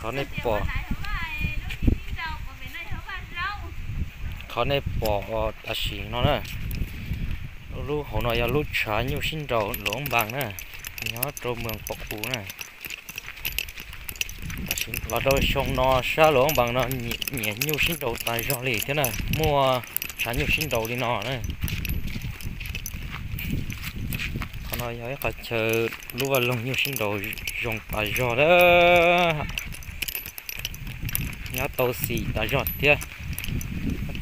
Qhov nej pom, qhov nej pom tam sim no na, lub hauv no yog lub tshav nyuj sib nraus Luam Npas na, nyob rau moos Pov Qus na. Los rau xyoo no sab Luam Npas no nyiam nyuj sib nraus tas zog li thiab na, muaj tshav nyuj sib nraus li no na. Qhov no yog ib qhov chaw lub vaj loog nyuj sib nraus zoo tas zog na, nyob tau xis tas zog thiab,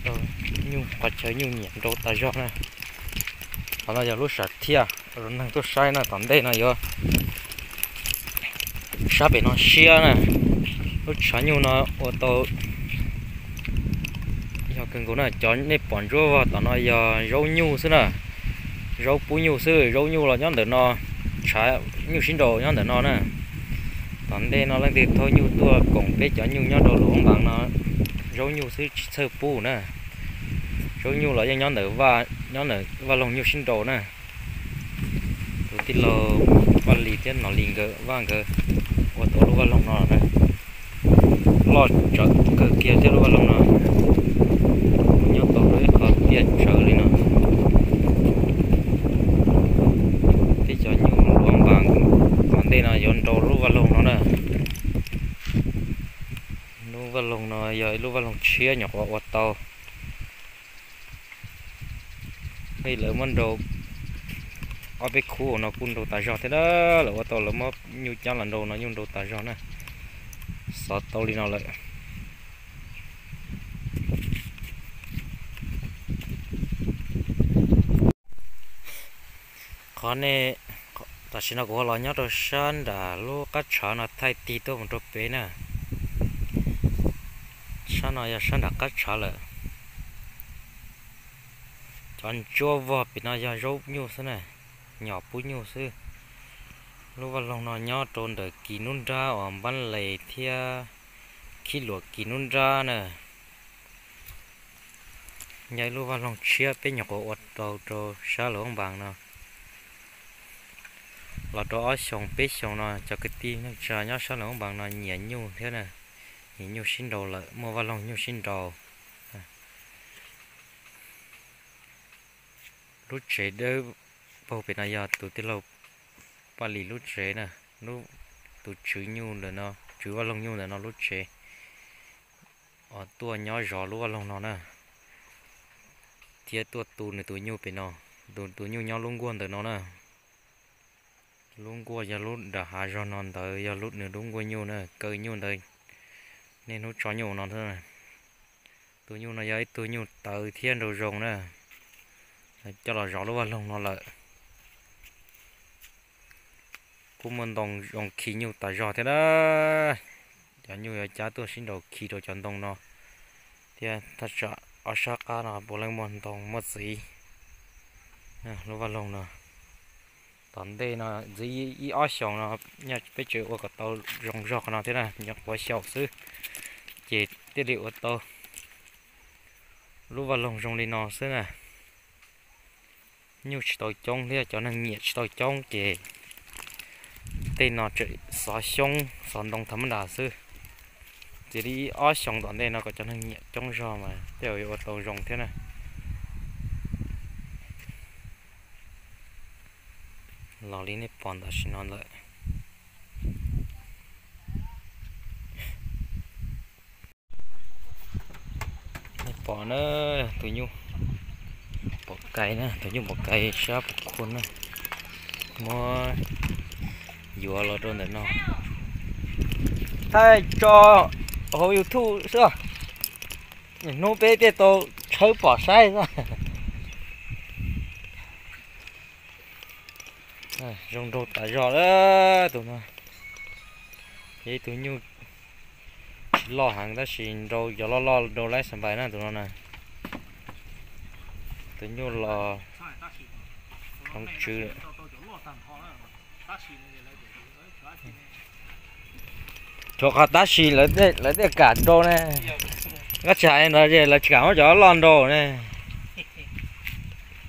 qhov chaw nyuj nyiam nraus tas zog na. Qhov no yog lub sam thiaj, neeg tuaj saib no tom ntej no yuav sab pem no siab na. Lub tshav nyuj no ua tau yog kawg nkaus na. Cov nej pom ntsuab vog tom no yog zaub nyuj xwb na, zaub pub nyuj xwb. Zaub nyuj los nyob ntawm no, tshav nyuj sib nraus nyob ntawm no na. Tom ntej no leej twg thauj nyuj tuaj koom peb cov nyuj nyob rau Luam Npas no, zaub nyuj xwb tsis txhawj pub na. Zaub nyuj los yeej nyob ntawm vaj, nyob ntawm vaj loog nyuj sib nraus na. Tus tij laug Vaj Lis thiab Nom Lis nkawd, Vaj nkawd ua tau lub vaj loog no na. Loj tsawv kawg kiag thiab lub vaj loog no, nyob tau rau ib qho tiaj tsawv li no. Peb cov nyuj Luam Npas tom ntej no yuav nraus lub vaj loog no na. Lub vaj loog no yog ib lub vaj loog tshiab nyuam qhuav ua tau. Lawv muab nraus ob peb khub no kuj nraus tas zog thiab na. Lawv ua tau lawv muab nyuj cab los nraus no nyuj nraus tas zog na. Xov tau li no lawm. Qhov nej, tam sim no kuv ho los nyob rau sab nram lub qab tshav no thaij tig tuaj mus rau pem na. Sab no yog sab nram qab tshav lawm. Cov ntsuab vog pem no yog zaub nyuj xwb na, nyom pub nyuj xwb. Lub vaj loog no nyob rau ntawm kis nruab nrab uas Npab Les thiab Khib Luam kis nruab nrab na. Yog ib lub vaj loog tshiab peb nyuam qhuav ua tau rau sab Luam Npas no. Los rau ob xyoos peb xyoos no cov kwv tij neej tsa nyob sab Luam Npas no nyiam nyuj thiab na, nyiam nyuj sib nraus lawm, muaj vaj loog nyuj sib nraus. Lub tsev dawb paug pem no yog tus tij laug Paj Lis lub tsev na, tus tswv nyuj ntawm no, tswv vaj loog nyuj ntawm no lub tsev, uas tuaj nyob zov lub vaj loog no na, thiab tuaj tu nws tus nyuj pem no. Tus, tus nyuj nyob lub nkuaj ntawm no na. Lub nkuaj yog lub nram hav zoov no ntawd yog lub, nws lub nkuaj nyuj na, kaw nyuj ntawd, niaj hnub tso nyuj no. Tus nyuj no yog ib tug nyuj tawv thiab nraug zoo na, coj los zov lub vaj loog no lawm. Kuj muaj ntoo zoo khi nyuj tas zog thiab na. Cov nyuj yuav cab tuaj sib nraus khi rau cov ntoo no, thiab thaj tsam ob sab qab no puav leej muaj ntoo muaj txiv. Lub vaj loog no, tom ntej no ntxiv ib ob xyoos no, peb tseem ua kom tau zoo zog qhov no thiab na, nyuam qhuav xyaum xwb, ces thiaj li ua tau lub vaj loog zoo li no xwb na. Nyuj tsis tau coob thiab cov neeg nyiam tsis tau coob ces tej no tseem xov xyoob xov ntoo tham mab nras xwb. Ntxiv li ib ob xyoos tom ntej no kom cov neeg nyiam coob zog mas tej zaum yuav ua tau zoo thiab na. Los li nej pom tam sim no lawm. Nej pom na, tus nyuj pom kais na, tus nyuj pom kais sab pom khu na, muab yuav los rau ntawm no thaij tso hauv YouTube xwb. Hnub peb thiaj tau tshawb pom saib xwb. Zoo nraug tas zog lawm tus no. Yog ib tug nyuj tsis loj heev tab sis nraus cov loj loj nraus laib xas npais na tus no na. Tus nyuj los hloov tswv. Tshuav qhov tab sis lawv thiaj kam nraus ne. Koj tsis hais no es lawv tsis kam muab cov loj nraus ne.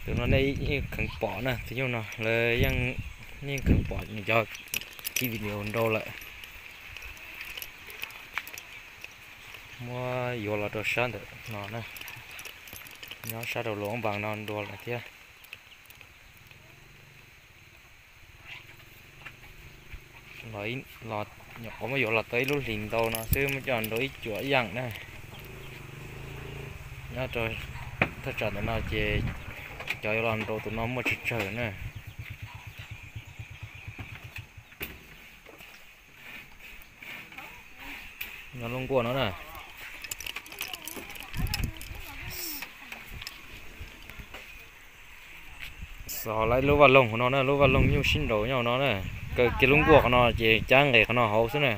Tus no nej yeej kheev pom na, tus nyuj no lawv yeej, nej yeej kheev pom nws cov clip video nraus lawm. Muab yuav los rau sab ntawm no na, nyob sab rau luas npas no dua lawm thiab. Nyuam qhuav muab yuav los tau ib lub hlis ntau no xwb, muab coj nrau ib cuam ib yam na. Nyob rau thaj tsam ntawm no ces cov yuav los nrau tus no muaj tsawg tsawg na. Nyob lub nkuaj no na, xov lawv lub vaj loog hauv no na, lub vaj loog nyuj sib nraus nyob hauv no na. Kaw kiag lub nkuaj qhov no ces cab nqes qhov no hauv xwb na.